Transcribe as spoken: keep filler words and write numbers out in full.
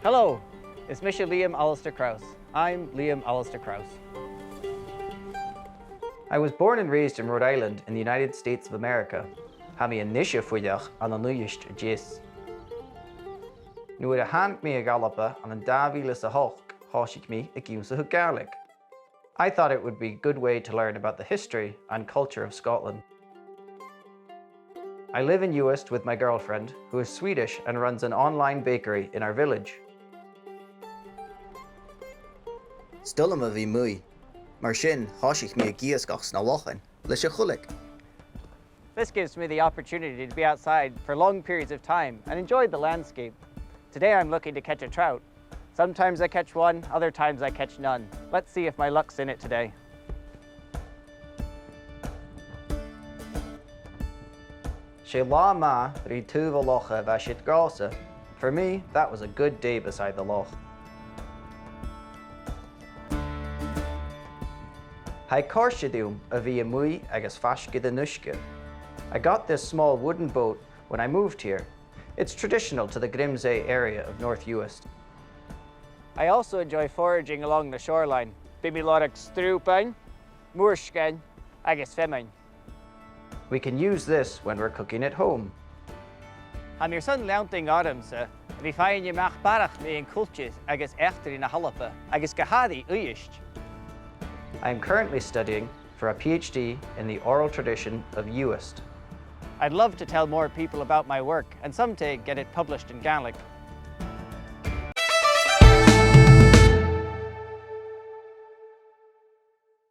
Hello, is mise Liam Alasdair Crouse. I'm Liam Alasdair Crouse. I was born and raised in Rhode Island in the United States of America. Tha mi a-nise a' fuireach ann an Uibhist a Deas. Nuair a thàinig mi a dh'Alba ann an dà mhìle 's a h-ochd, thòisich mi ag ionnsachadh Gàidhlig. I thought it would be a good way to learn about the history and culture of Scotland. I live in Uist with my girlfriend, who is Swedish and runs an online bakery in our village. 'S toil leam a bhith a-muigh. Mar sin, thòisich mi ag iasgach sna lochan leis a' choileag. This gives me the opportunity to be outside for long periods of time and enjoy the landscape. Today I'm looking to catch a trout. Sometimes I catch one, other times I catch none. Let's see if my luck's in it today. 'S e latha math ri taobh a' locha a bha siud dhòmhsa. For me, that was a good day beside the loch. Tha e a' còrdadh rium a bhith a-muigh agus faisg air an uisge. I got this small wooden boat when I moved here. It's traditional to the Grimsay area of North Uist. I also enjoy foraging along the shoreline. Bidh mi a' lorg strùpain, muirsgein agus feamainn. We can use this when we're cooking at home. Tha mi airson leantainn ormsa a bhith a' faighinn a-mach barrachd mu dheidhinn cultar agus eachdraidh na h-Alba agus gu h-àraidh Uibhist. I am currently studying for a PhD in the oral tradition of Uist. I'd love to tell more people about my work and someday get it published in Gaelic.